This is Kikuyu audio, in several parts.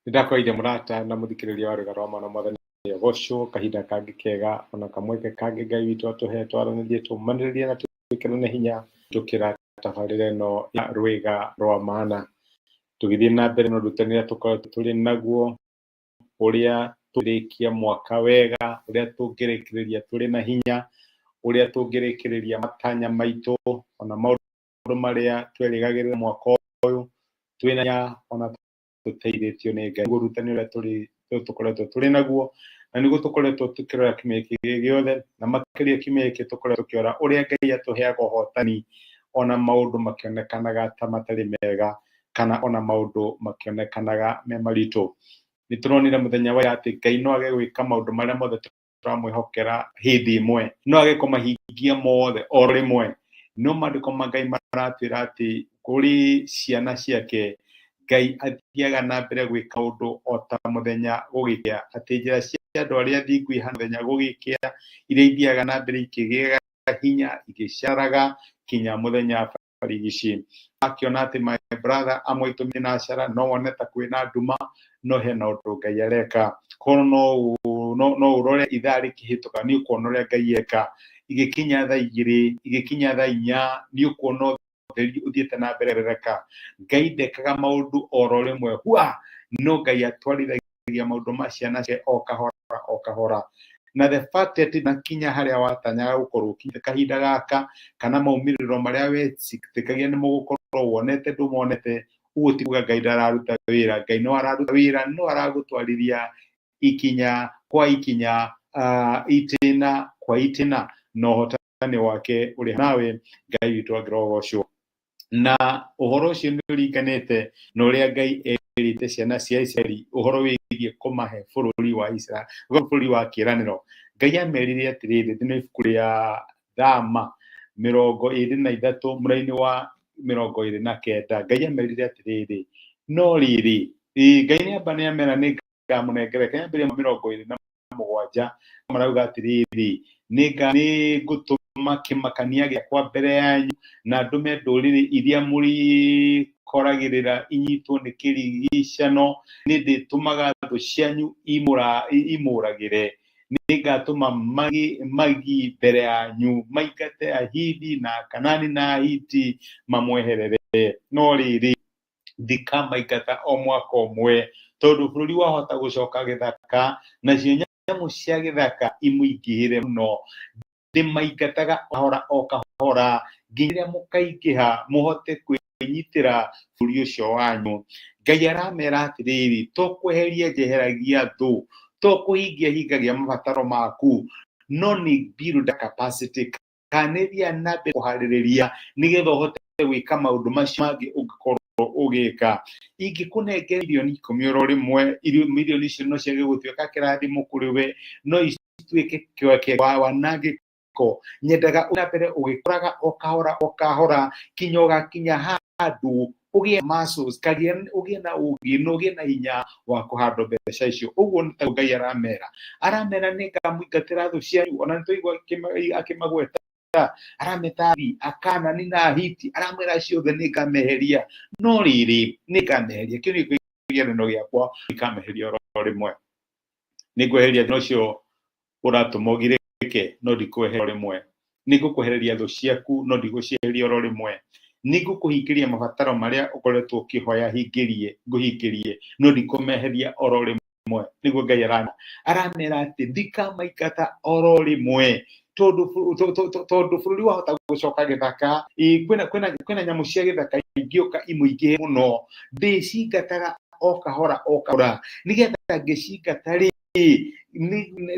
Nĩndakwaria mũrata na mũthikĩrĩria wa rwĩga rwa mwana mwathani agocwo kahinda kangĩ kega ona kamweke kangĩ Ngai witũ atũhe twaranĩrie tũmanĩrĩrie na twĩkĩrane hinya tũkĩra tabarĩra ĩno ya rwĩga rwa maana. Tũgĩthiĩ na mbere na ũrutani ũrĩa tũkoretwo tũrĩ naguo, ũrĩa tũrĩkia mwaka wega, ũrĩa tũngĩrĩkĩrĩria tũrĩ na hinya, ũrĩa tũngĩrĩkĩrĩria matanya maitũ ona maũndũ marĩa twerĩgagĩrĩra mwaka ũyũ twĩna hinya ona tũteithĩtio nĩ Ngai. Nĩguo ũrutani ũrĩa tũrĩ tũkoretwo tũrĩ naguo na nĩguo tũkoretwo tũkĩrora kiumia gĩkĩ gĩothe, na makĩria kiumia gĩkĩ tũkoretwo tũkĩrora ũrĩa Ngai atũheaga ũhotani ona maũndũ makĩonekanaga ta matarĩ mega kana ona maũndũ makĩonekanaga me maritũ. Nĩ tũronire mũthenya wa ira atĩ Ngai no age gwĩka maũndũ marĩa mothe tũramwĩhokera hĩndĩ ĩmwe, no age kũmahingia mothe o rĩmwe, no maandĩko ma Ngai maratwĩra atĩ kũrĩ ciana ciake Ngai athiaga na mbere gwĩka ũndũ o ta mũthenya gũgĩkĩa, atĩ njĩra cia andũ arĩa athingu ihana mũthenya gũgĩkĩa, iria ithiaga na mbere ikĩgĩaga hinya igĩcaraga kinya mũthenya barigici. Akĩona atĩ my brother amwe aitũ mĩnacara no wone ta kwĩna nduma, no hena ũndũ Ngai areka. Koguo no ũrore ithaa rĩkĩhĩtũka nĩ ũkuona ũrĩa Ngai eka. Igĩkinya thaa igĩrĩ, igĩkinya thaa inya, nĩ ũkuona ũtheri ũthiĩte na mbere rereka. Ngai ndekaga maũndũ oro rĩmwe hua, no Ngai atwarithagia maũndũ ma ciana ciake o kahora o kahora. Na the fact atĩ nakinya harĩa watanyaga gũkorwo ũkinyĩte kahinda gaka, kana maumĩrĩro marĩa wetĩkagia nĩ mũgũkorwo wonete ndũmonete, ũguo ti kuga Ngai ndararuta wĩra. Ngai no araruta wĩra, no aragũtwarithia ikinya kwa ikinya, itĩna kwa itĩna, na ũhotani wake ũrĩ nawe. Ngai witũ angĩrogocwo. Na ũhoro ũcio nĩ ũringanĩte na ũrĩa Ngai erĩte ciana cia Isiraeli ũhoro wĩgiĩ kũmahe bũrũri wa Isiraeli, bũrũri wa kĩĩranĩro. Ngai amerire atĩrĩrĩ, thĩinĩ wa ibuku rĩa Thama 23 mũraini wa 29, Ngai amerire atĩrĩrĩ, no rĩrĩ, Ngai nĩ amba nĩ amera nĩ ngamũnengera, kĩambĩrĩria 27 marauga atĩrĩrĩ, nĩ ngũtũma kĩmakania gĩakwa mbere yanyu na ndũme ndũrĩrĩ iria mũrĩkoragĩrĩra inyitwo nĩ kĩrigicano, nĩ ndĩtũmaga thũ cianyu imũragĩre. Nĩngatũma magi mbere yanyu, maingate Ahivi na Akanani na Ahiti mamweherere. No rĩrĩ, ndikamaingata o mwaka ũmwe, tondũ bũrũri wahota gũcoka gĩthaka, nacio nyamũ cia gĩthaka imũingĩhĩre mũno. Ndĩmaingataga kahora o kahora nginya rĩrĩa mũkaingĩha mũhote kwĩnyitĩra bũrũri ũcio wanyu. Ngai aramera atĩrĩrĩ, to kweheria njeheragia thũ, to kũhingia hingagia mabataro maku, no nĩ build capacity, kana nĩ thiaga na mbere kũharĩrĩria nĩgetha ũhote gwĩka maũndũ macio mangĩ ũngĩkorwo ũgĩka. Ingĩkũnengera mirioni 10 oro rĩmwe, mirioni icio no ciage gũtuĩka kĩrathimo kũrĩ we, no ituĩke wanangĩko. Nyendaga na mbere ũgĩkũraga o kahora o kahora kinya ũgakinya handũ ũgĩe muscles, kagĩa ũgĩe na ũgĩ na ũgĩe na hinya wa kũhandwo mbeca icio. Ũguo nĩ taguo Ngai aramera, aramera nĩ ngamũingatĩra thũ cianyu. Ona nĩ twaigua akĩmagweta, arameta Akanani na Ahiti, aramwĩra acio othe nĩ ngameheria, no rĩrĩ nĩ ngameheria, kĩu nĩkĩo kĩgeranio gĩakwa, ndikameheria oro rĩmwe. Nĩ ngweheria thĩna ũcio ũratũma ũgirĩke, no ndikweheria oro rĩmwe. Nĩ ngũkwehereria thũ ciaku, no ndigũcieheria oro rĩmwe. Nĩ ngũkũhingĩria mabataro marĩa ũkoretwo ũkĩhoya hingĩrie, ngũhingĩrie, no ndikũmeheria oro rĩmwe. Nĩguo Ngai aramera atĩ ndikamaingata oro rĩmwe, tondũ bũrũri wahota gũcoka gĩthaka. Kwĩna nyamũ cia gĩthaka ingĩũka imũingĩhe mũno, ndĩcingataga o kahora o kahora, nĩgetha ngĩcingata rĩ,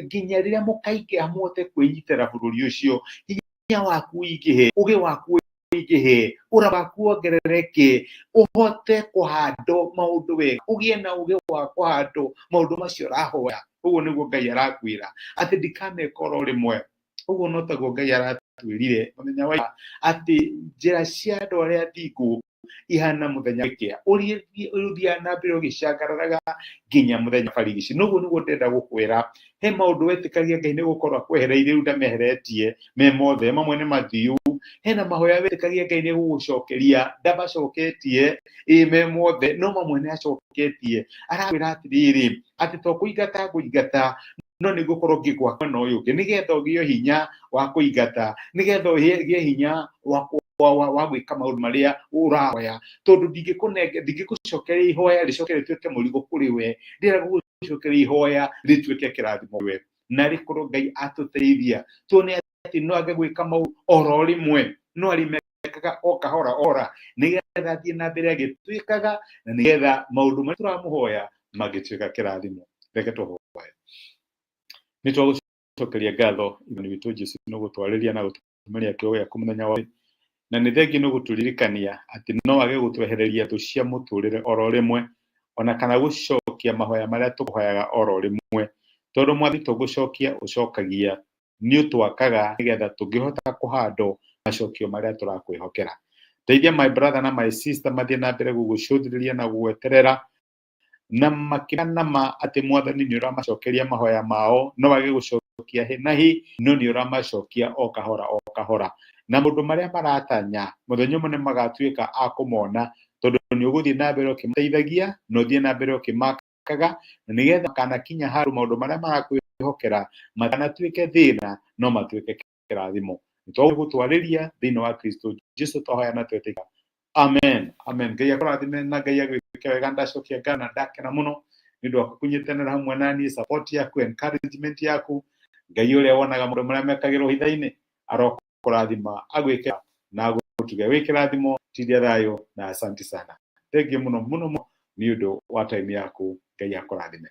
nginya rĩrĩa mũkaingĩha mũhote kwĩnyitĩra bũrũri ũcio, hinya waku ũingĩhe, ũgĩ waku ũingĩhe, ũra waku wongerereke, ũhote kũhandwo maũndũ wega, ũgĩe na ũgĩ wa kũhandwo maũndũ macio ũrahoya. Ũguo nĩguo Ngai arakwĩra atĩ ndikameka oro rĩmwe. Ũguo no taguo Ngai aratwĩrire mũthenya wa atĩ njĩra cia andũ arĩa athingu ihana mũthenya wĩkĩa ũrĩa ũthiaga na mbere ũgĩcangararaga nginya mũthenya barigici. Noguo nĩguo ndĩrenda gũkwĩra, he maũndũ wetĩkagia Ngai nĩ gũkorwo akwehereirie rĩu ndameheretie me mothe, mamwe nĩ mathiu. Hena mahoya wetĩkagia Ngai nĩ gũgũcokeria ndamacoketie ĩ me mothe, no mamwe nĩ acoketie. Arakwĩra atĩrĩrĩ, atĩ to kũingata ngũingata, no nĩ ngũkorwo ngĩgwaka mwena ũyũ ũngĩ nĩgetha ũgĩe hinya wa kũingata, nĩgetha ũgĩe hinya wa wa gwĩka maũndũ marĩa ũrahoya, tondũ ndingĩkũcokeria ihoya rĩcoke rĩtuĩke mũrigo kũrĩ we, ndĩrenda gũgũcokeria ihoya rĩtuĩke kĩrathimo we, na rĩkorwo Ngai atũteithia tuone atĩ no age gwĩka maũndũ oro rĩmwe, no arĩmekaga o kahora ora, nĩgetha athiĩ na mbere agĩtuĩkaga, na nĩgetha maũndũ marĩa tũramũhoya mangĩtuĩka kĩrathimo. Reke tũhoe. Nĩ twagũcokeria ngatho Mwathani witũ Jesũ nĩ gũtwarĩria na gũtũmeria kiugo gĩaku mũthenya wa na nĩ thengiũ nĩ gũtũririkania atĩ no age gũtwehereria thũ cia mũtũrĩre oro rĩmwe, ona kana gũcokia mahoya marĩa tũkũhoyaga oro rĩmwe, tondũ Mwathani tũgũcokia ũcokagia, nĩ ũtwakaga nĩgetha tũngĩhota kũhandwo macokio marĩa tũrakwĩhokera. Teithia my brother na my sister mathiĩ na mbere gũgũcũthĩrĩria na gũgweterera na makĩra nama atĩ Mwathani nĩ ũramacokeria mahoya mao, no wage gũcokia hi na hi, no nĩ ũramacokia o kahora o kahora, na maũndũ marĩa maratanya mũthenya ũmwe nĩ magatuĩka a kũmona, tondũ nĩ ũgũthiĩ na mbere ũkĩmateithagia na ũthiĩ na mbere ũkĩmakaga, na nĩgetha makanakinya handũ maũndũ marĩa marakwĩhokera matanatuĩke thĩna, no matuĩke kĩrathimo. Nĩ twagũtwarĩria thĩinĩ wa Kristo Jesu twahoya na twetĩka. Amen. Amen. Ngai akũrathime na Ngai agwĩke wega. Ndacokia ngatho na ndakena mũno nĩ ũndũ wa kũnyitanĩra hamwe na niĩ, support yaku, encouragement yaku. Ngai ũrĩa wonaga maũndũ marĩa mekagĩrwo hitha-inĩ arokũrathima, agwĩke na agũtuge wĩ kĩrathimo. Tindia thayũ na asanti sana. Thengiũ mũno mũno mũno nĩ ũndũ wa time yaku. Ngai akũrathime.